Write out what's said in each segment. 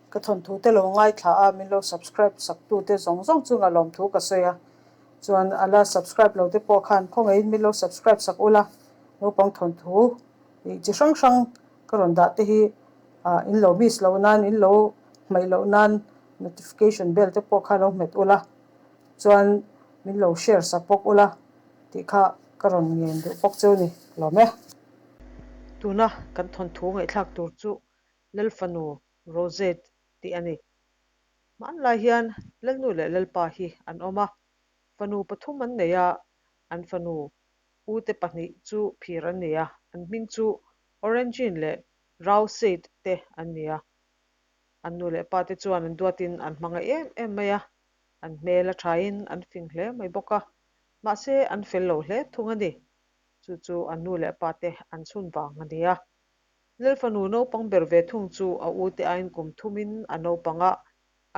Ka thawnthu te lo ngaithla a, min lo subscribe sak tu te zawng zawng chunga lawmthu ka sawi a. Chuan a la subscribe lo te pawh khan khawngaihin min lo subscribe sak ula, naupang thawnthu ih chi hrang hrang ka rawn dah te hi ah in lo miss loh nan, in lo hmaih loh nan notification bell te pawh kha lo hmet ula, chuan min lo share sak bawk ula tih kha ka rawn ngen duh bawk cheu ni lawm e. Tuna kan thawnthu ngaihthlak tur chu Lalfanu Rosette tih a ni. Hmanlai hian Lalnu leh Lalpa hi an awm a, fanu pathum an nei a, an fanu ute pahnih chu phir an ni a, an hming chu Orangene leh Rowsette te an ni a. An nu leh pa te chuan an duatin an hmangaih em em mai a, an hmel a thain an fing hle mai bawk a, mahse an fel lo hle thung a ni. Chu chu an nu leh pa te an chhun vang a ni a. Lalfanu naupang ber ve thung chu a ute aiin kum thumin a naupang a,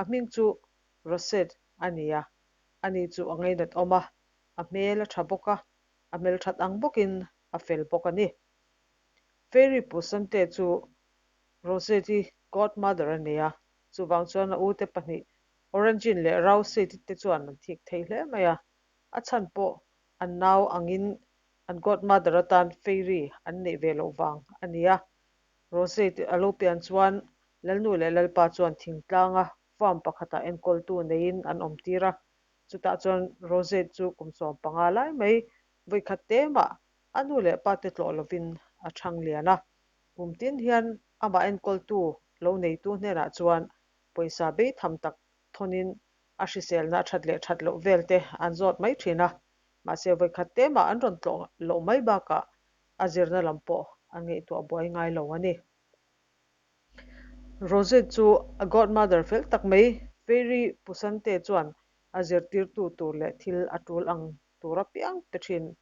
a hming chu Rosette a ni a, ani chu a ngainat awm a, a hmel a tha bawk a, a hmelthat ang bawkin a fel bawk a ni. Fairy Pusante chu Rosette-i godmother a ni a, chuvang chuan a ute pahnih Orangine leh Rosette-i te chuan an thik thei hle mai a, a chhan pawh an nau angin An godmother atan Fairy an neih ve loh vang a ni a. Rosette a lo pian chuan Lalnu leh Lalpa chuan thingtlanga farm pakhatah enkawltu neiin an awm tir a. Chutah chuan Rosette chu kum 15 lai mai vawikhat te mah a nu leh pa te tlawh lovin a chhang lian a. Kum tin hian amah enkawltu lo neitu hnenah chuan pawisa bei tham tak thawnin a hriselna a that leh that loh vel te an zawt mai thin a. Mahse vawikhat te mah an rawn tlawh loh mai bakah a zirna lam pawh an ngaihtuah buai ngai lo a ni. Rosette chu a godmother fel tak mai Fairy Pusante chuan a zirtirtu tur leh thil a tul ang tur apiang pe thin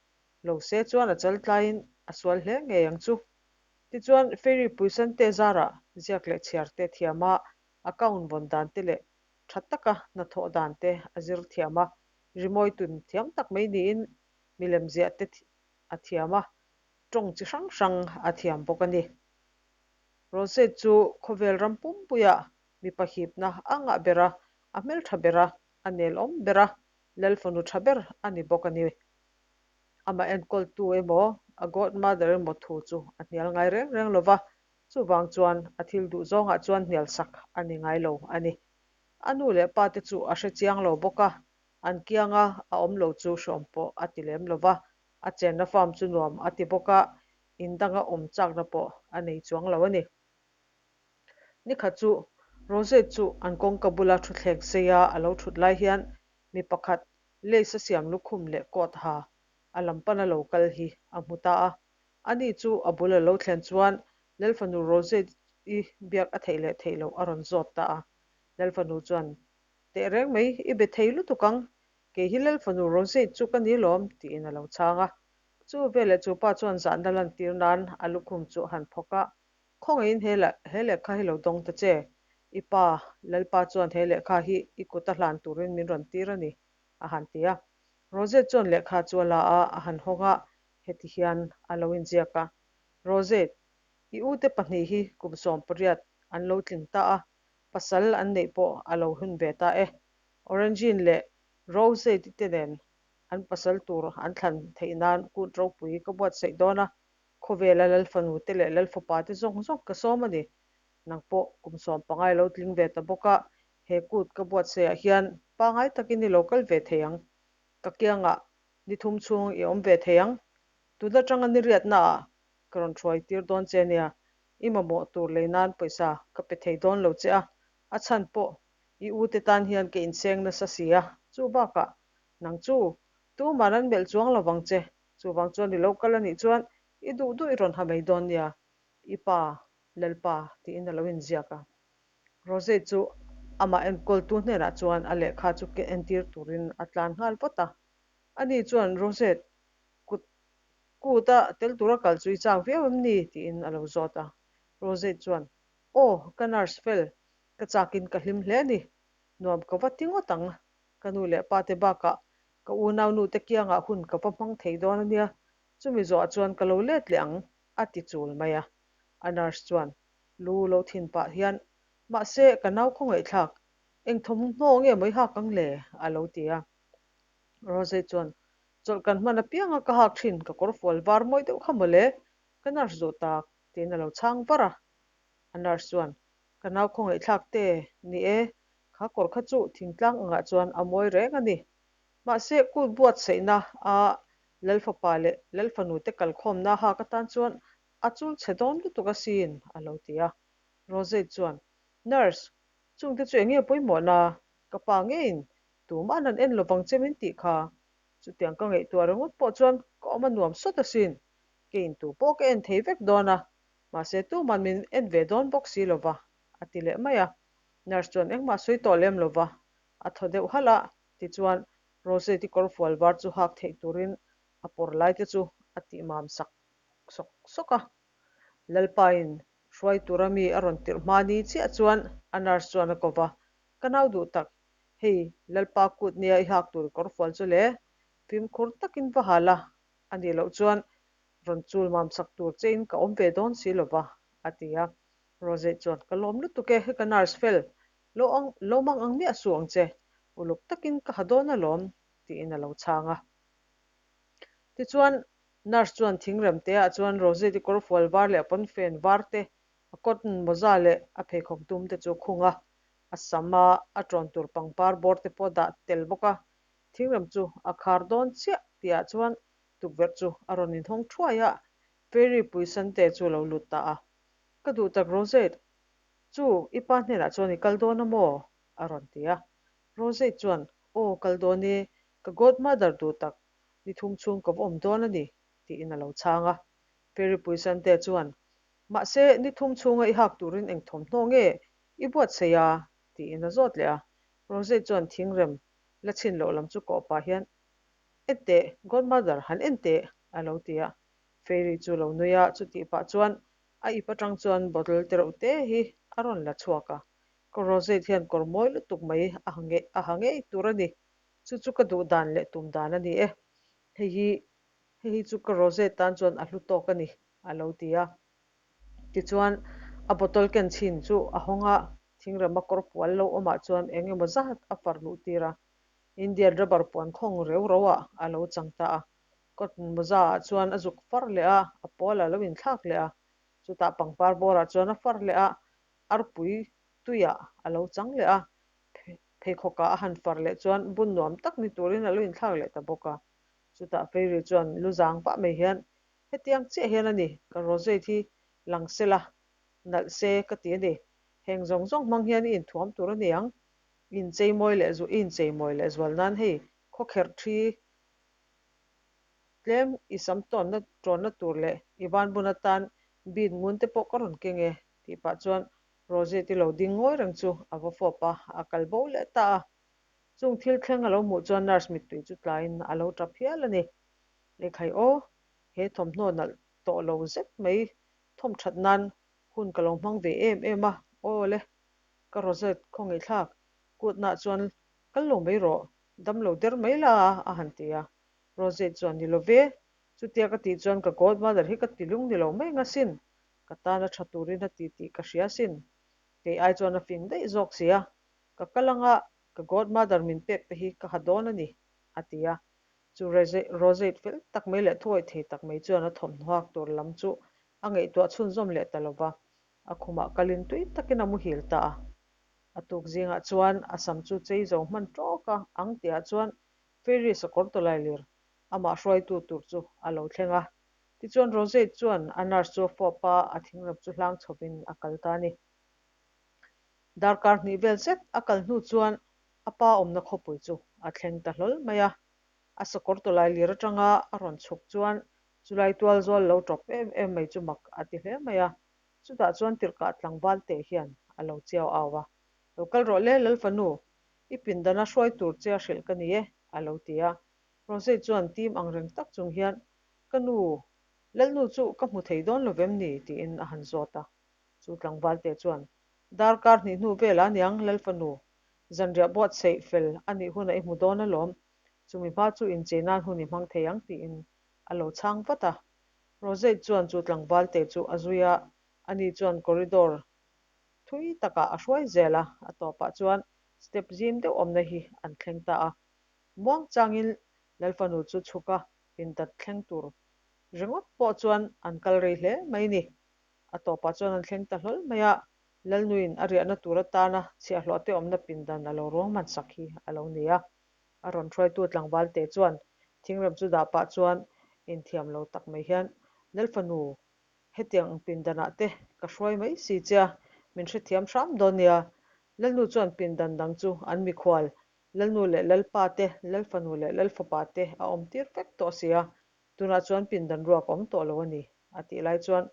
lo se chuan a chal tlaiin a sual hle ngei ang chu. Tichuan Fairy Puisante zarah ziak leh chhiar te thiam a, account vawn dan te leh tha taka hnathawh dan te a zir thiam a, Rimawi tun thiam tak mai niin milem ziah te a thiam a, tawng chi hrang hrang a thiam bawk a ni. Rosette chu khawvel ram pumpuiah mipa hipna a ngah ber a, a hmeltha ber a, a nelawm ber a, Lalfanu tha ber a ni bawk a ni. Amah enkawltu emaw, a godmother emaw thu chu a hnial ngai reng reng lo va, chuvang chuan a thil duh zawngah chuan hnialsak a ni ngai lo a ni. A nu leh pa te chu a hre chiang lo bawk a, an kianga a awm lo chu hreawm pawh a ti lem lo va, a chenna farm chu nuam a ti bawk a, in danga awm chakna pawh a nei chuang lo a ni. Nikhat chu Rosette chu an kawngka bula thutthleng seia a lo thut lai hian mi pakhat lace a siam lukhum leh coat ha a lam pana lo kal hi a hmu ta a. Ani chu a bul a lo thlen chuan Lalfanu Rosette-i biak a theih leh theih loh a rawn zawt ta a. Lalfanu chuan, Teh reng mai, i be thei lutuk ang. Kei hi Lalfanu Rosette chu ka ni lawm, tiin a lo chhang a. Chu veleh chu pa chuan zahna lantir nan a lukhum chu a han phawk a, Khawngaihin he he lehkha hi lo dawng ta che. I pa, Lalpa chuan he lehkha hi i kut a hlan turin min rawn tir a ni, a han ti a. Rosette chuan lehkha chu a la a, a han hawng a, heti hian a lo inziak a, Rosette, i ute pahnih hi kum 18 an lo tling ta a, pasal an neih pawh a lo hun ve ta e. Orangene leh Rosette te nen an pasal tur an thlan theih nan kut ropui ka buatsaih dawn a, khawvela Lalfanu te leh Lalfapa te zawng zawng ka sawm a ni. Nang pawh kum 15 i lo tling ve ta bawk a, he kut ka buatsaihah hian pangai takin i lo kal ve thei ang. Ka kiangah ni thum chhung i awm ve thei ang. Tun atanga ni riatnaah ka rawn hruai tir dawn che nia, i mamawh tur lei nan pawisa ka pe thei dawn lo che a, a chhan pawh i u te tan hian ka inseng nasa si a, chu bakah nang chu tuman an melh chuang lo vang che, chuvang chuan i lo kal a nih chuan i duh duh i rawn ha mai dawn nia, i pa, Lalpa tiin a lo inziak a. Rosette chu amah enkawltu hnenah chuan a lehkha chu entir turin a tlan nghal vat a, ani chuan Rosette kut Kut a tel tura kal chu i chak viau em ni? tiin a lo zawt a. Rosette chuan, Aw, ka nurse fel, ka chakin ka hlim hle a ni. Nuam ka va ti ngawt ang. Ka nu leh pa te bakah ka unau nu te kiangah hun ka va hmang thei dawn a nia. Chumi zawhah chuan ka lo let leh ang, a ti chul mai a. A nurse chuan lu lo thin pah hian, Mahse, ka nau khawngaihthlak, eng thawmhnaw nge maw i hak ang le? a lo ti a. Rose chuan, Chawlh kan hman apianga ka hak thin, ka kawr fual var mawi deuh kha mawle, ka nurse duh tak, tiin a lo chhang var a. A nurse chuan, Ka nau khawngaihthlak te, ni e, kha kawr kha chu thingtlang angah chuan a mawi reng a ni. Mahse, kut buatsaihna a Lalfapa leh Lalfanu te kalkhawmna hak atan chuan a chul chhe dawn lutuk asin, a lo ti a. Rose chuan, Nurse, chungte chu enge pawimawhna? Ka pa ngeiin Tuma'n an en lovang che min tih kha. Chutiang ka ngaihtuah ringawt pawh chuan ka awm a nuam sawt asin. Keiin tu pawh ka en thei vek dawn a, mahse tuma'n min en ve dawn bawk si lova, a ti leh mai a. Nurse chuan engmah sawi tawh lem lova, a thaw deuh halh a, tichuan Rosette-i kawrfual var chu hak theih turin a pawr lai te chu a tih mam sak sawk sawk a. Lalpain hruai tura mi a rawn tirh hma ni chiah chuan a nurse chuan a ko va, Ka nau duh tak, hei Lalpa kut nia i hak tur i kawrfual chu le, fimkhur takin va hal a, a nih loh chuan rawn chul mam sak tur chein ka awm ve dawn si lo va, a ti a. Rosette chuan, Ka lawm lutuk e, he ka nurse fel, lo ang lo mang ang miah suh ang che, uluk takin ka ha dawn alawm, tiin a lo chhang a. Tichuan, Nurse chuan thingrem te ah chuan Rosette-i kawrfual var leh pawnfen var te, a cotton mawza leh a pheikhawk dum te chu a khung a, a sam a a ṭawn tur pangpar bawr te pawh a dah tel bawk a. Thingrem chu a khar dawn chiah tih ah chuan tukverh chu a rawn inhawng thuai a, Fairy pui Sante chu a lo lut ta a. Ka duh tak Rosette, chu i pa hnenah chuan i kal dawn a maw? a rawn ti a. Rosette chuan, Aw, kal dawn e, ka godmother duh tak, Ni thum chhung ka va awm dawn a ni, tiin a lo chhang a. Fairy Puisante chuan, Mahse, ni thum chhunga i hak turin eng thawmhnaw nge i buatsaih a? tiin a zawt leh a. Rosette chuan thingrem la chhin loh lam chu kawh pah hian, En teh, Godmother, han en teh, a lo ti a. Fairy chu lo nui a, chutih pah chuan a ip atang chuan bottle te reuh te hi a rawn la chhuak a. Ka Rosette hian kawr mawi lutuk mai a ha ngei tur a ni, Chu chu ka duh dan leh tum dan a ni e. Hei hi, hei hi chu ka Rosette tan chuan a hlu tawk a ni, a lo ti a. Tichuan, a bottle ken chhin chu a hawng a, thingrema kawr fual lo awmah chuan eng emaw zat a far luh tir a. Indian rubber puan khawng reu ro ah a lo chang ta a. Cotton mawza ah chuan a zuk far leh a, a pawl a lo inthlak leh a. Chutah pangpar bawrah chuan a far leh a, arpui tuiah a lo chang leh a. Pheikhawkah a han far leh chuan bun nuam tak ni turin a lo inthlak leh ta bawk a. Chutah Fairy chuan lu zang vah mai hian, Hetiang chiah hian a ni, ka Rosette hi lang se la, nalh se ka ti a ni. Heng zawng zawng hmang hian i inthuam tur a ni ang. I inchei mawi leh i inchei mawi leh zual nan hei khawkherh thi Tlem i sam tawnna tawnna tur leh i van bun atan bead ngun te pawh ka rawn keng e, tih pah chuan Rosette-i lo ding ngawi reng chu a va fawp a, a kal bo leh ta a. Chung thil thleng a lo hmuh chuan nurse mittui chu tlaiin a lo tap hial a ni. Ekhai aw, he thawmhnaw nalh tawh lo zet mai thawm that nan hun ka lo hmang ve em em a, aw le, ka Rosette khawngaihthlak kutnah chuan kal lo mai rawh, dam lo der mai la a, a han ti a. Rosette chuan ni lo ve, chutia ka tih chuan ka godmother hi ka ti lung ni lo mai ngasin, ka tan a tha turin a ti tih ka hria sin. Kei ai chuan a fing daih zawk si a, ka kal anga ka godmother min pek te hi ka ha dawn a ni, a ti a. Chu Rosette fel tak mai leh thuawih thei tak mai chuan a thawmhnaw hak tur lam chu a ngaihtuah chhunzawm leh ta lo va, a khumah kalin tui takin a muhil ta a. A tuk zingah chuan a sam chu chei zo hman tawk a, ang tihah chuan Fairy sakawr tawlailir amah hruaitu tur chu a lo thleng a. Tichuan Rosette chuan a nurse chu a fawp a, a thingrep chu hlang chhovin a kal ta a ni. Darkar hnih vel zet a kal hnu chuan a pa awmna khawpui chu a thleng ta hlawl mai a. A sakawr tawlailir atanga a rawn chhuk chuan chulai tual zawl lo tawp em em mai chu mak a ti hle mai a. Chutah chuan tirhkah tlangval te hian a lo chiau au a, Lo kal rawh le Lalfanu, i pindana hruai tur che a hrilh ka ni e, a lo ti a. Rosette chuan tim ang reng tak chung hian, Ka nu, Lalnu chu ka hmu thei dawn lo vem ni? tiin a han zawt a. Chu tlangval te chuan, Darkar hnih hnu velah aniang Lalfanu, zanriah buatsaih fel a nih hunah i hmu dawn alawm, chumi hma chu inchei nan hun i hmang thei ang tiin a lo chhang vat a. Rosette chuan chu tlangval te chu a zui a, ani chuan corridor. thui takah a hruai zel a, a tawpah chuan step zim deuh awmna hi an thleng ta a. Muang changin Lalfanu chu chhuk a, pindan thleng tur ringawt pawh chuan an kal rei hle mai ni. A tawpah chuan an thleng ta hlawl mai a, Lalnuiin a riahna tur atana chhiahhlawhte awmna pindan a lo ruangman sak hi a lo ni a. A rawn hruaitu tlangvalte chuan thingrem chu dah pah chuan inthiam lo tak mai hian, Lalfanu, hetiang ang pindanah te ka hruai mai si che a, min hrethiam hram dawn nia. Lalnu chuan pindan dang chu an mikhual, Lalnu leh Lalpa te, Lalfanu leh Lalfapa te a awm tir vek tawh si a, tunah chuan pindan ruak a awm tawh lo a ni, a tih lai chuan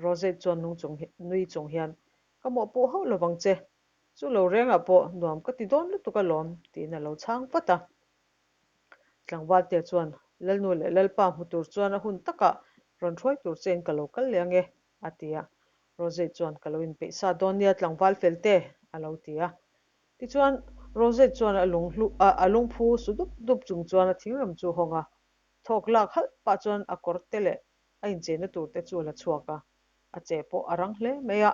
Rosette chuan nung chung nui chung hian, Ka mawhpuh hauh lovang che, chu lo rengah pawh nuam ka ti dawn lutuk alawm, tiin a lo chhang vat a. Tlangvalte chuan, Lalnu leh Lalpa hmu tur chuan a hun takah rawn hruai tur chein ka lo kal leh ange, a ti a. Rosette chuan, Ka lo inpeih sa dawn nia tlangval felte, a lo ti a. Tichuan, Rosette chuan a lunghlu a lungphu su dup dup chung chuan a thingrem chu hawng a. Thawk lak halh pah chuan a kawr te leh a incheina tur te chu a la chhuak a, a che pawh a rang hle mai a.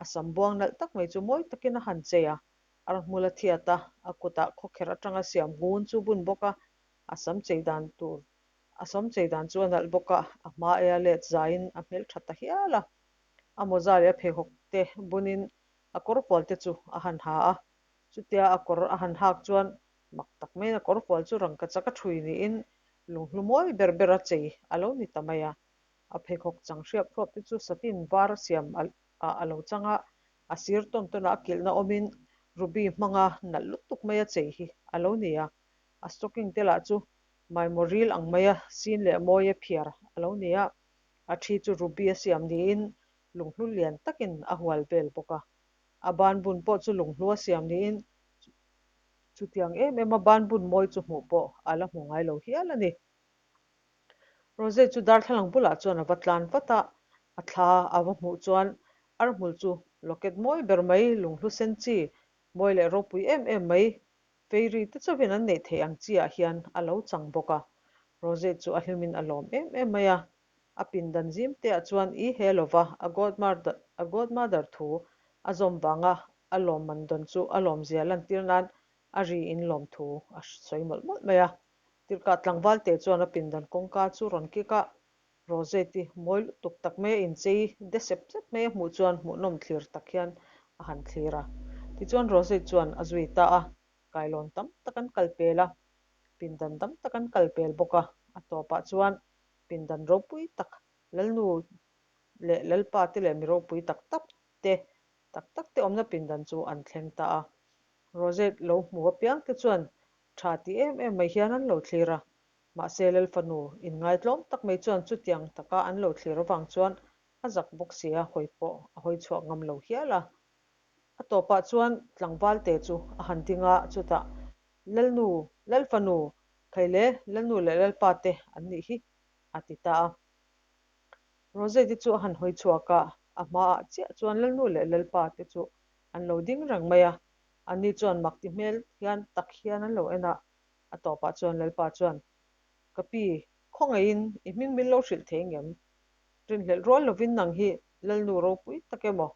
A sam buang nalh tak mai chu mawi takin a han chei a, a hmul a thiat a, a kutah khawkherh atanga siam ngun chu bun bawk a, a sam chei dan tur a sam chei dan chu a nalh bawk a, a hma aia let zaiin a hmel tha ta hial a. A mawza leh a pheikhawk te bunin a kawr fual te chu a han ha a, chutia a kawr a han hak chuan mak tak maiin a kawr fual chu rangka chak a ṭhui niin lunghlu mawi ber ber a chei a lo ni ta mai a. A pheikhawk chang hriap hruap te chu satin var siam ah a lo chang a, a sir tawn tawn ah a kilhna awmin ruby hmanga nalh lutuk mai a chei hi a lo ni a. A stocking te lah chu maimaw ril ang maia sin leh mawi a phiar a lo ni a, a ṭhi chu ruby a siam niin lunghlu lian takin a hual vel bawk a. A banbun pawh chu lunghlu a siam niin chutiang em em a banbun mawi chu hmuh pawh a la hmu ngai lo hial a ni. Rose chu darthlalang bulah chuan a va tlan vat a, a thla a va hmuh chuan arhmul chu locket mawi ber mai, lunghlu sen chi mawi leh ropui em em mai, fairy te chauhin an neih theih ang chi ah hian a lo chang bawk a. Rose chu a hlimin a lawm em em mai a, a pindan zim te ah chuan i he lova a a godmother thu a zawm vanga a lawmman dawn chu a lawmzia lantir nan a ri in lawmthu a sawi mawlh mawlh mai a. Tirhkah tlangval te chuan a pindan kawngka chu rawn kik a, Rosette-i mawi lutuk tak mai a inchei de sep sep mai a hmuh chuan hmuhnawm thlir tak hian a han thlir a. Tichuan Rosette chuan a zui ta a, kailawn tam tak an kal pel a, pindan tam tak an kal pel bawk a, a tawpah chuan pindan ropui tak Lalnu leh Lalpa te leh mi ropui tak tak te tak tak te awmna pindan chu an thleng ta a. Rosette lo hmu apiang te chuan Tha ti em em mai hian an lo thlir a, mahse Lalfanu inngaitlawm tak mai chuan chutiang taka an lo thlir avang chuan a zak bawk si a, hawi pawh a hawi chhuak ngam lo hial a. A tawpah chuan tlangvalte chu a han ding a, chutah, Lalnu, Lalfanu, Khaile, Lalnu leh Lalpa te an nih hi, a ti ta a. Rosette chu a han hawi chhuak a, a hmaah chiah chuan Lalnu leh Lalpa te chu an lo ding reng mai a, Anni chuan mak ti hmel hian tak hian an lo en a, a tawpah chuan Lalpa chuan, Ka pi, khawngaihin i hming min lo hrilh thei ngem? Rinhlelh rual lovin nang hi Lalnu ropui tak emaw?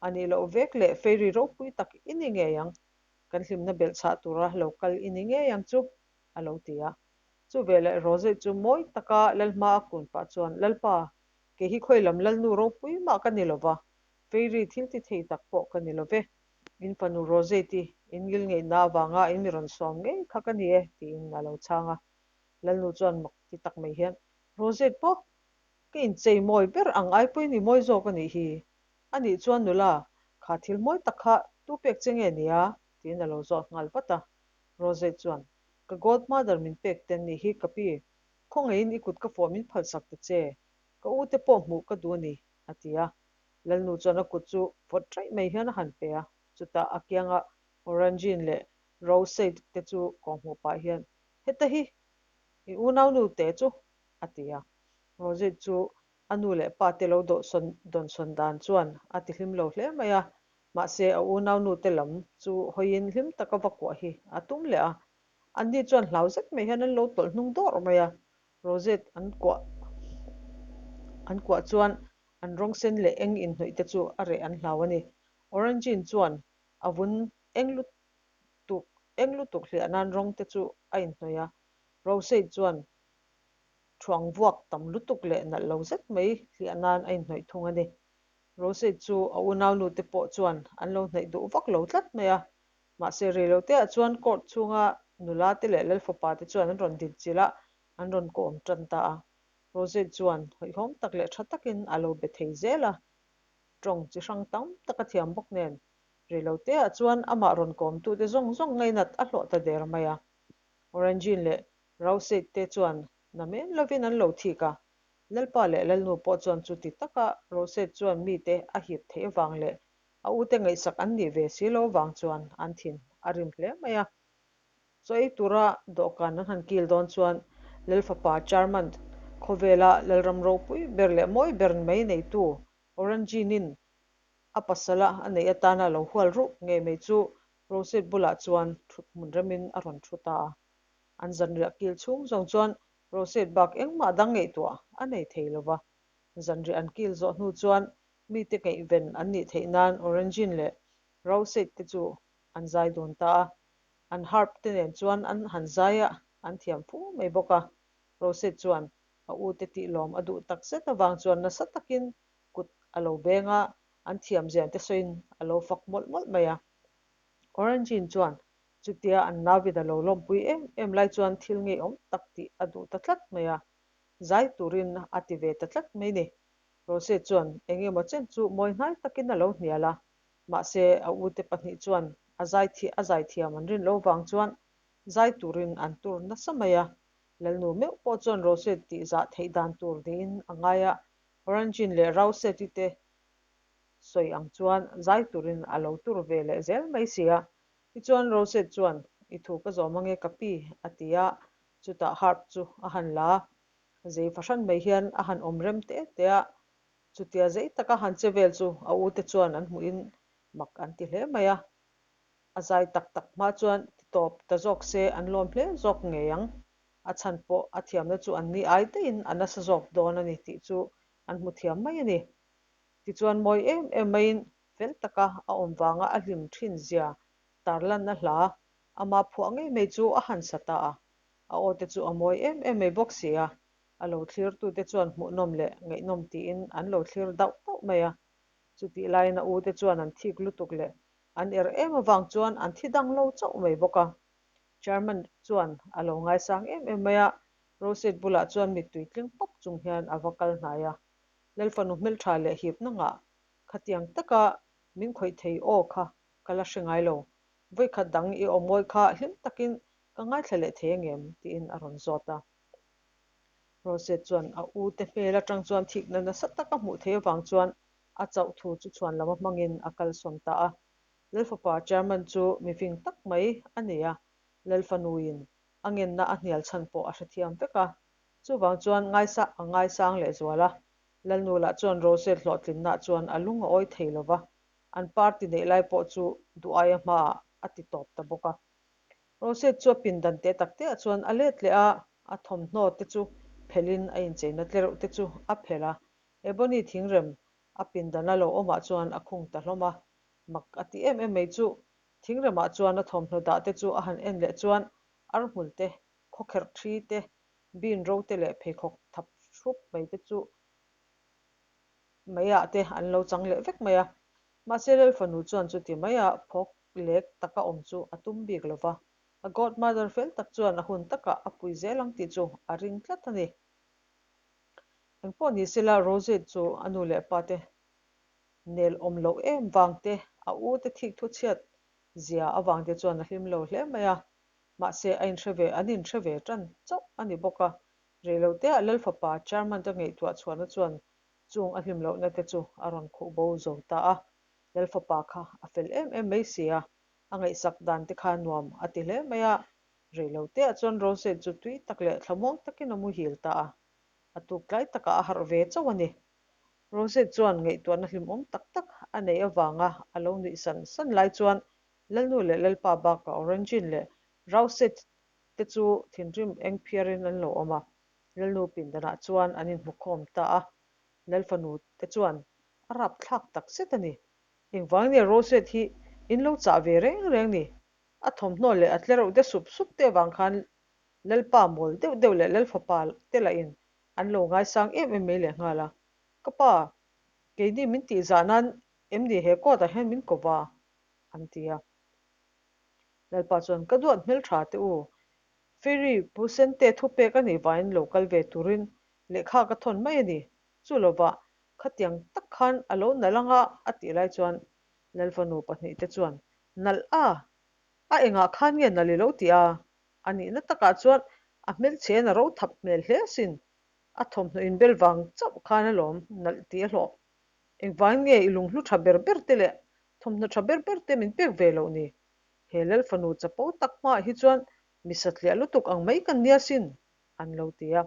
A nih loh vek leh fairy ropui tak i ni ngei ang, kan hlimna belh chhah tura lo kal i ni ngei ang chu, a lo ti a. Chu veleh Rosette chu mawi taka Lalhma a kun pah chuan, Lalpa, kei hi khawi lam Lalnu ropui mah ka ni lova, fairy thil ti thei tak pawh ka ni love. In fanu Rosette-i in ngil ngeihna avanga in mi rawn sawm ngei kha ka ni e, tiin a lo chhang a. Lalnu chuan mak ti tak mai hian, Rosette pawh ka inchei mawi ber ang ai pawhin i mawi zawk a nih hi. A nih chuan nula, kha thil mawi tak kha tu pek che nge nia? tiin a lo zawt nghal vat a. Rosette chuan, Ka godmother min pek ten nih hi ka pi, khawngaihin i kut ka fawh min phalsak ta che, ka u te pawh hmuh ka duh a ni, a ti a. Lalnu chuan a kut chu vawt raih mai hian a han pe a, chutah a kianga Orangine leh Rosette te chu kawng hmuh pah hian, Heta hi i unaunu te chu, a ti a. Rosette chu a nu leh pa te lo dawnsawn dan chuan a tihlim lo hle mai a, mahse a unaunu te lam chu hawiin hlim taka va kuah hi a tum leh a. Anni chuan hlau zet mai hian an lo tawlh hnung dawrh mai a, Rosette an kuah an kuah chuan an rawng sen leh eng inhnawih te chu a reh an hlau a ni. Orangene chuan a vun eng lutuk eng lutuk hliah nan rawng te chu a inhnawih a. Rosette chuan thuang vuak tam lutuk leh nalh lo zet mai hliah nan a inhnawih thung a ni. Rosette chu a unaunu te pawh chuan an lo hnaih duh vak lo tlat mai a. Mahse reiloteah chuan court chhunga nula te leh lalfapa te chuan an rawn dinchilh a, an rawn kawm tan ta a. Rosette chuan hawihhawm tak leh tha takin a lo be thei zel a. Tawng chi hrang tam tak a thiam bawk nen, reiloteah chuan amah rawn kawmtute zawng zawng ngainat a hlawh ta der mai a. Orangene leh Rosette te chuan namen lovin an lo thik a. Lalpa leh Lalnu pawh chuan chuti taka Rosette chuan mite a hip theih avang leh a ute ngaihsak an nih ve si lo vang chuan an thin a rim hle mai a. Chaw ei tura dawhkan an han kil dawn chuan Lalfapa Charmant khawvela Lalram ropui ber leh mawi ber mai neitu Orangene-in a pasala a neih atana lo hual ruh ngei mai chu Rosette bulah chuan thut hmun remin a rawn thu ta a. An zanriah kil chhung zawng chuan Rosette bak engmah dang ngaihtuah a nei thei lo va. Zanriah an kil zawh hnu chuan mite ngaihven an nih theih nan Orangene leh Rosette te chu an zai dun ta a. An harp te nen chuan an han zai a, an thiam fu mai bawk a. Rosette chuan a u te tih lawm a duh tak zet avang chuan nasa takin kut a lo beng a, an thiam zian te sawiin a lo fak mawlh mawlh mai a. Orangene chuan chutia an nauvin a lo lawmpui em em lai chuan thil ngeiawm tak tih a duh ta tlat mai a, zai turin a ti ve ta tlat mai ni. Rosette chuan eng emaw chen chu mawi hnai takin a lo hnial a, mahse a ute pahnih chuan a zai a zai thiam an rin lo vang chuan zai turin an tur nasa mai a. Lalnu meuh pawh chuan Rosette tih zah theih dan tur niin a ngai a, Orangene leh Rosette-i te sawi ang chuan zai turin a lo tur ve leh zel mai si a. Tichuan Rosette chuan, I thu ka zawm ange ka pi, a ti a, chutah harp chu a han la a. Zei fahran mai hian a han awm rem te te a, chutia zei taka han che vel chu a ute chuan an hmuhin mak an ti hle mai a. A zai tak tak hma chuan ti tawp ta zawk se an lawm hle zawk ngei ang. A chhan pawh a thiamna chu an ni ai daihin a nasa zawk dawn a ni tih chu an hmu thiam mai a ni. Tichuan mawi em em maiin fel taka a awm vanga a hlim thin zia tarlanna hla ama phuah ngei mai chu a han sa ta a. A aw te chu a mawi em em mai bawk si a, a lo thlirtute chuan hmuhnawm leh ngaihnawm tiin an lo thlir dauh dauh mai a. Chutih laiin a ute chuan an thik lutuk leh an er em avang chuan an thi dang lo chauh mai bawk a. Chairman chuan a lo ngaisang em em mai a, Rosette bulah chuan mittui tling pawp chung hian a va kal hnai a. Lalfanu hmeltha leh hipna ngah khatiang taka min khawih thei aw kha ka la hre ngai lo. Vawikhat dang i aw mawi kha hlim takin ka ngaithla leh thei angem? tiin a rawn zawt a. Rosette chuan a u te hmel atang chuan thikna nasa taka hmuh theih avang chuan a chauh thu chu chhuan lama hmangin a kalsawn ta a. Lalfapa Chairman chu mifing tak mai a nei a, Lalfanuin a ngenna a hnial chhan pawh a hrethiam vek a. Chuvang chuan ngaisa a ngaisang lehzual a. Lalnu lah chuan Rosette hlawhtlinna chuan a lung a awi thei lo va, an party neih lai pawh chu duh aia hmaah a ti tawp ta bawk a. Rosette chu a pindan teh tak teah chuan a let leh a, a thawmhnaw te chu phelhin a incheina tlereuh te chu a phelh a. Ebony thingrem a pindana lo awmah chuan a khung ta hlawm a. Mak a ti em em mai chu thingremah chuan a thawmhnaw dah te chu a han en leh chuan arhmul te, khawkherh thi te, bean ro te leh pheikhawk thap hrup mai te chu meiah te an lo chang leh vek mai a. Mahse Lalfanu chuan chuti maia phawk lek taka awm chu a tum bik lo va, a godmother fel tak chuan a hun takah a pui zel ang tih chu a ring tlat a ni. Engpawh ni sela Rosette chu a nu leh pa te nel awm loh em vang te, a u te thik thu chhiat zia avang te chuan a hlim lo hle mai a. Mahse a inhre ve, an inhre ve tan chauh a ni bawk a. Reiloteah Lalfapa Chairman te ngaihtuah chhuahna chuan chung a hlim lohna te chu a rawn khuh bo zo ta a. Lalfapa kha a fel em em mai si a, a ngaihsak dan te kha nuam a ti hle mai a. Reiloteah chuan Rosette chu tui tak leh thlamuang takin a muhil ta a. A tuk tlai takah a harh ve chauh a ni. Rosette chuan ngaihtuahna hlimawm tak tak a neih avanga a lo nuih san san lai chuan Lalnu leh Lalpa bakah Orangene leh Rosette te chu thinrim eng phiarin an lo awm a. Lalnu pindanah chuan an inhmukhawm ta a. Lalfanu te chuan a rapthlak tak zet a ni. Engvang nge Rosette hi in lo chah ve reng reng ni? A thawmhnaw leh a tlereuh te sup sup te avang khan Lalpa mawl deuh deuh leh Lalfapa te lahin an lo ngaisang em em mai lehnghal a. Ka pa, keini min tihzah nan em ni he court ah hian min ko va? an ti a. Lalpa chuan, Ka duat hmeltha te u, Fairy Pu Sente thupek a nih vangin lo kal ve turin lehkha ka thawn mai a ni. Chu lovah khatiang tak khan a lo nalh anga a tih lai chuan Lalfanu pahnihte chuan, Nalh a? A engah khan nge nalh i lo ti a? A nihna takah chuan a hmelchhe in a ro thap hmel hle asin. A thawmhnaw inbel vang chauh khan alawm nalh tih a hlawh. Engvangin nge i lunghlu tha ber ber te leh thawmhnaw tha ber ber te min pek ve loh ni? He Lalfanu chapo tak hmaah hi chuan mi satliah lutuk ang mai kan nia sin, an lo ti a.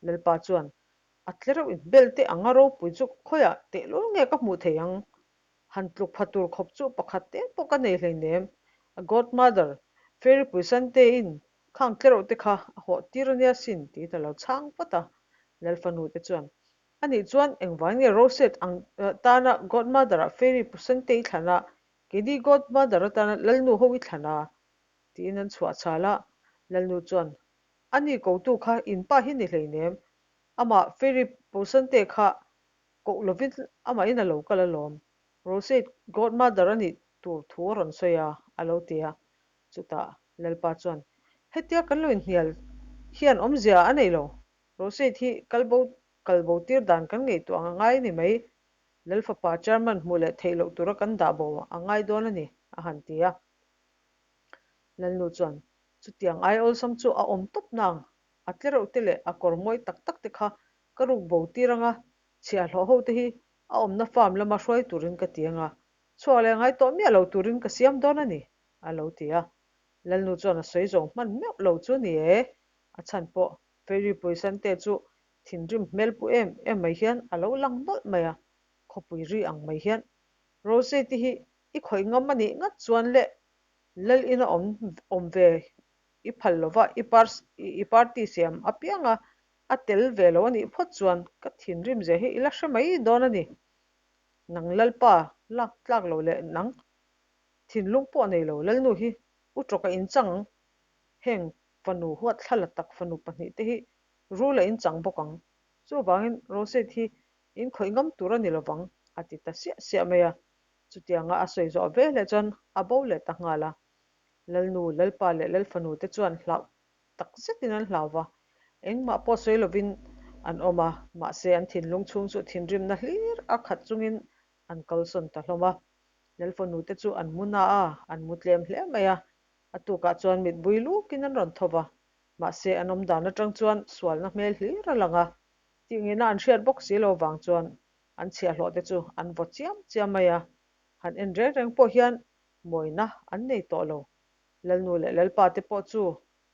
Lalpa chuan, A tlereuh inbel te anga ropui chu khawiah tehlul nge ka hmuh thei ang? Han tluk pha tur khawp chu pakhat te pawh ka nei hleinem. A godmother, Fairy Puisante in khang tlereuh te kha a hawh tir ania sin tiin a lo chhang vat a. Lalfanu te chuan, Anih chuan engvang nge Rosette ang tana godmother ah Fairy Puisante i thlan a, keini godmother atana Lalnu ho i thlan a? tiin an chhuah chhal a. Lalnu chuan, Ani kotu kha in pa hi ni hleinem, amah Fairy Puisante kha Koh lovin amahin a lo kal alawm. Rosette godmother a nih tur thu a rawn sawi a, a lo ti a. Chutah Lalpa chuan, Hetia kan lo inhnial hian awmzia a nei lo. Rosette hi kalbo kalbo tir dan kan ngaihtuah ang a ngai a ni mai. Lalfapa chairman hmuh leh theih loh tura kan dah bo a ngai dawn a ni, a han ti a. Lalnu chuan, Chutiang ai awlsam chu a awm tawp nang. A tlereuh te leh a kawr mawi tak tak te kha Ka ruk bo tir anga chhiahhlawh ho te hi a awmna farm lama hruai turin ka ti anga, chhuak leh ngai tawh miah lo turin ka siam dawn a ni, a lo ti a. Lalnu chuan a sawi zawng hman meuh lo chu ni e, a chhan pawh Fairy Puisante chu thinrim hmel pu em em mai hian a lo lang nawlh mai a, khawpui ri ang mai hian Rosy te hi i khawih ngam a nih ngat chuan le Lal ina awm awm ve i phal lova i i party siam apianga A tel ve lo a nih phawt chuan ka thinrim zia hi i la hre mai dawn a ni. Nang Lalpa lak tlak lo leh nang thinlung pawh nei lo Lalnu hi u tawka inchang ang. Heng fanu huat thla la tak fanu pahnihte hi rul a inchang bawk ang. Chuvangin Rosette hi in khawih ngam tur a ni lovang a ti ta siah siah mai a. Chutianga a sawi zawh veleh chuan a bo leh ta nghal a. Lalnu, Lalpa leh Lalfanu te chuan hlauh tak zetin an hlau va, engmah pawh sawi lovin an awm a, mahse an thinlung chhung chu thinrimna hlir a khat chungin an kalsawn ta hlawm a. Lalfanu te chu an mu na a, an mu tlem hle mai a, a tukah chuan mitbui lukin an rawn tho va, mahse an awm dan atang chuan sualna hmel hlir a lang a, tihngihna an hriat bawk si lo vang chuan an chhiahhlawh te chu an vaw chiam chiam mai a, han en reng reng pawh hian mawina an nei tawh lo. Lalnu leh Lalpa te pawh chu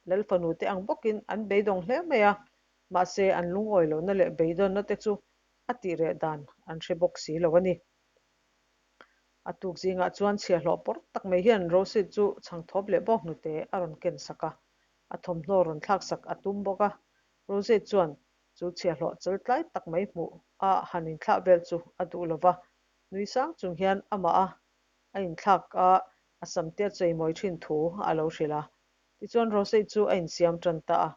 Lalfanu te ang bawkin an beidawng hle mai a, mahse an lungawi lohna leh beidawnna te chu a tih reh dan an hre bawk si lo a ni. A tuk zingah chuan chhiahhlawh pawr tak mai hian Rosie chu chhangthawp leh bawk hnute a rawn ken sak a, a thawmhnaw rawn thlak sak a tum bawk a. Rosie chuan chu chhiahhlawh chaltlai tak mai hmuh a han inthlah vel chu a duh lo va, nui sang chung hian amah a a inthlak a, a samte a cheimawi thin thu a lo hrilh a. Tichuan Rosei chu a insiam tan ta a,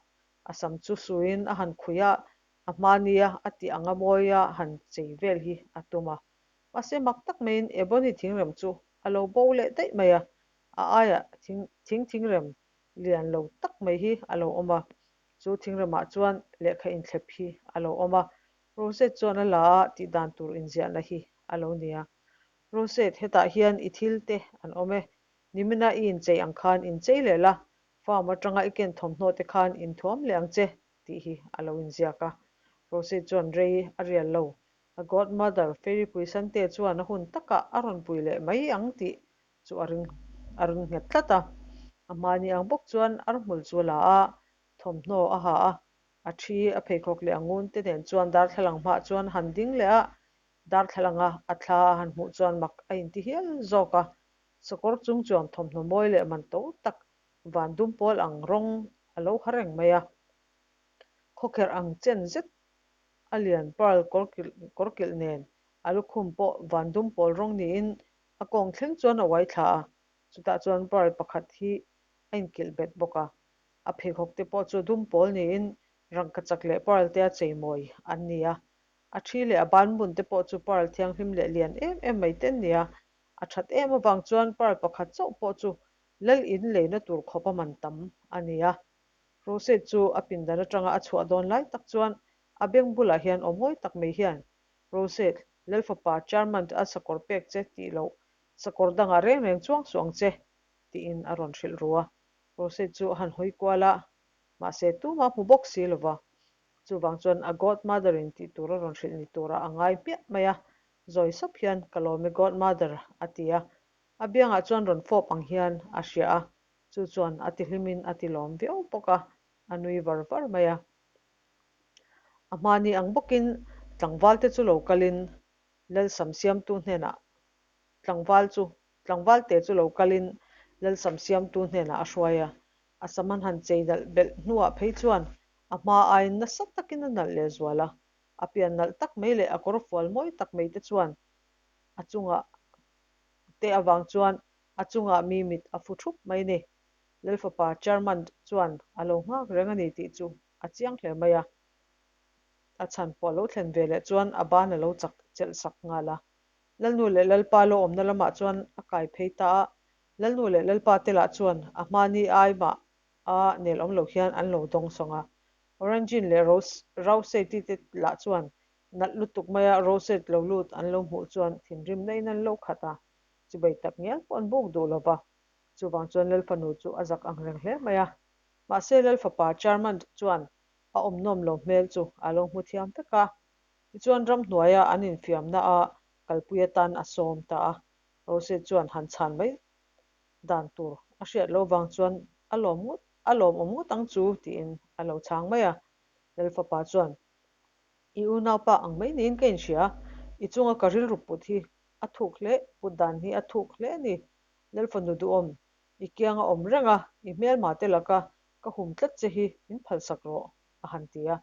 a sam chu suiin a han khuih a, a hmania a tih anga mawia han chei vel hi a tum a. Mahse mak tak maiin Ebony thingrem chu a lo bo leh daih mai a, a aiah thing thing thingrem lian lo tak mai hi a lo awm a, chu thingremah chuan lehkha inthlep hi a lo awm a, Rosette chuan a la a tih dan tur inziahna hi a lo ni a. Rosette, hetah hian i thil te an awm e. Nimina i inchei ang khan inchei leh la, farm atanga i ken thawmhnaw te khan inthuam leh ang che, tih hi a lo inziak a. Rosette chuan rei a rial lo. A godmother, Fairy Puisante chuan a hun takah a rawn pui leh mai ang tih chu a ring a ring nghet tlat a. A hmani ang bawk chuan arhmul chu a la a, thawmhnaw a ha a, a thi a pheikhawk leh a ngun te nen chuan darthlalang hmaah chuan han ding leh a, Darthlalanga a thla a han hmuh chuan mak a inti hial zawk a, sakawr chung chuan thawmhnaw mawi leh man to tak van dum pawl ang rawng a lo ha reng mai a. Khawkherh ang chen zet a lian pearl kawrkilh nen a lukhum pawh van dum pawl rawng niin A kawng thleng chuan a uai thla a, chutah chuan pearl pakhat hi a inkilh bet bawk a. A pheikhawk te pawh chu dum pawl niin rangkachak leh pearl te a cheimawi an ni a. A thi leh a banbun te pawh chu pearl thianghlim leh lian em em mai te an ni a. A that em avang chuan pearl pakhat chauh pawh chu lal in leina tur khawp a man tam a ni a. Rosette chu a pindan atanga a chhuah dawn lai tak chuan a beng bulah hian aw mawi tak mai hian, Rosette, lal fapa Charmant a sakawr pek che tih loh sakawr dangah reng reng chuang suh ang che, tiin a rawn hrilh ru a. Rosette chu a han hawi kual a, mahse tumah hmu bawk si lova. Chuvang chuan a godmother in tih tur a rawn hrilh ni turah a ngai hmiah mai a, zawi sap hian, Ka lawm e godmother, a ti a. A biangah chuan rawn fawp ang hian a hria a, chu chuan a ti hlimin a ti lawm viau bawk a, a nui var var mai a. A hmani ang bawkin tlangvalte chu lo kalin Lalsam siamtu hnenah tlangval chu tlangvalte chu lo kalin Lalsam siamtu hnenah a hruai a, a sam an han chei nalh belh hnuah phei chuan a hma aiin nasa takin a nalh lehzual a, a pian nalh tak mai leh a kawr fual mawi tak mai te chuan a chungah te avang chuan a chungah mi mit a fu thup mai ni. Lalfapa Charmant chuan a lo nghak reng a ni tih chu a chiang hle mai a. A chhan pawh a lo thlen ve leh chuan a ban a lo chak chelh sak nghal a. Lalnu leh Lalpa lo awmna lamah chuan a kai phei ta a. Lalnu leh Lalpa te lah chuan a hmani ai mah a nel awm lo hian an lo dawng sawng a. Orangine leh Rose Rosette te lah chuan nalh lutuk maia Rosette lo lut an lo hmuh chuan thinrim naiin an lo khat a. Chibai tak ngial pawh an buk duh lo va. Chuvang chuan Lalfanu chu a zak ang reng hle mai a. Mahse Lalfapa Charmant chuan a awm nawm lo hmel chu a lo hmu thiam vek a. Tichuan ramhnuaia an infiamna a kalpui atan a sawm ta a. Rose chuan han chhan mai dan tur a hriat loh vang chuan a lawm ngawt a lawmawm ngawt ang chu tiin a lo chhang mai a. Lalfapa chuan I unaupa ang mai niin ka inhria, i chunga ka rilru put hi a thuk hle, put dan hi a thuk hle a ni. Lalfanu duhawm, i kianga awm reng a, i hmelma te laka ka hum tlat che hi min phalsak rawh, a han ti a.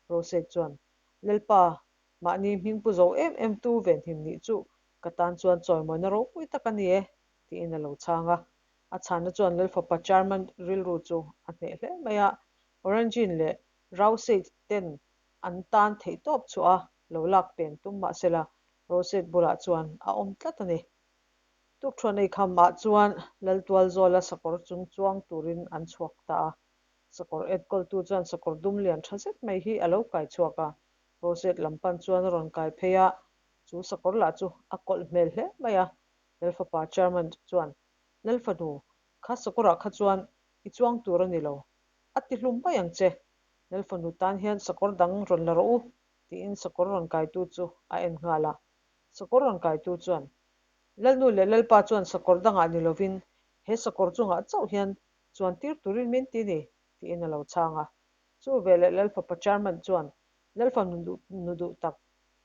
Rose chuan, Lalpa, mahni hming pu zo em em tu venhim nih chu ka tan chuan chawimawina ropui tak a ni e, tiin a lo chhang a. A chhanna chuan Lalfapa Charmant rilru chu a hneh hle mai a, Orangine leh Rousate ten an tan theih tawp chhuah a lo lak pen tum mahsela Rosette bulah chuan a awm tlat a ni. Tukthuan ei khamah chuan Laltualzawla sakawr chung chuang turin an chhuak ta a. Sakawr enkawltu chuan sakawr dum lian tha zet mai hi a lo kai chhuak a, Rosette lam pan chuan a rawn kai phei a, chu sakawr lah chu a kawlh hmel hle mai a. Lalfapa Charmant chuan, Lalfanu, kha sakawrah kha chuan i chuang tur a ni lo, a ti hlum mai ang che. Lalfanu tan hian sakawr dang rawn la rawh u, tiin sakawr rawn kaitu chu a en nghal a. Sakawr rawn kaitu chuan, Lalnu leh Lalpa chuan sakawr dangah ni lovin he sakawr chungah chauh hian chuan tir turin min ti ni, tiin a lo chhang a. Chu veleh Lalfapa Chairman chuan, Lalfanu nu duh tak,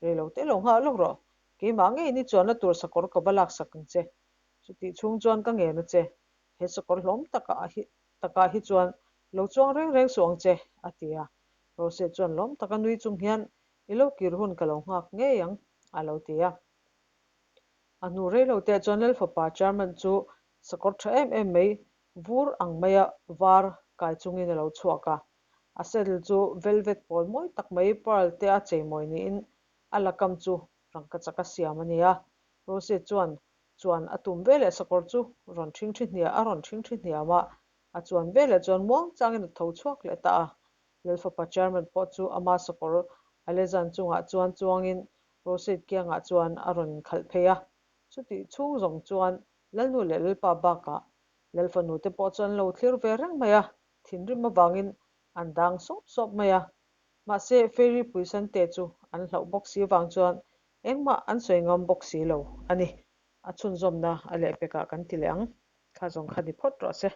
rei lo te lo nghah lawk rawh, keimah ngei ni chuanna tur sakawr ka va laksak ang che. Chutih chhung chuan ka ngen a che, he sakawr hlawm takah hi takah hi chuan lo chuang reng reng suh ang che, a ti a. Rose chuan lawm taka nui chung hian, I lo kir hun ka lo nghak ngei ang, a lo ti a. A hnu rei lo teh chuan Lalfapa Chairman chu sakawr tha em em mai vur ang maia var kai chungin a lo chhuak a. A saddle chu velvet pawl mawi tak mai pearl te a cheimawi niin a lakam chu rangkachak a siam a ni a. Rose chuan chuan a tum veleh sakawr chu rawn ṭhingṭhi hniah a rawn ṭhingṭhi hniam a, a chuan veleh chuan muang changin a tho chhuak leh ta a. Lalfapa Chairman pawh chu ama sakawr Alezan chungah chuan chuangin Rosette kiangah chuan a rawn inkhalh phei a. Chutih chhung zawng chuan Lalnu leh Lalpa bakah Lalfanu te pawh chu an lo thlir ve reng mai a, thinrim avangin an dang sawp sawp mai a. Mahse, Fairy Puisante chu an hlauh bawk si vang chuan engmah an sawi ngam bawk si lo a ni. A chhunzawmna a lehpekah kan ti leh ang. Kha zawng kha ni phawt rawh se.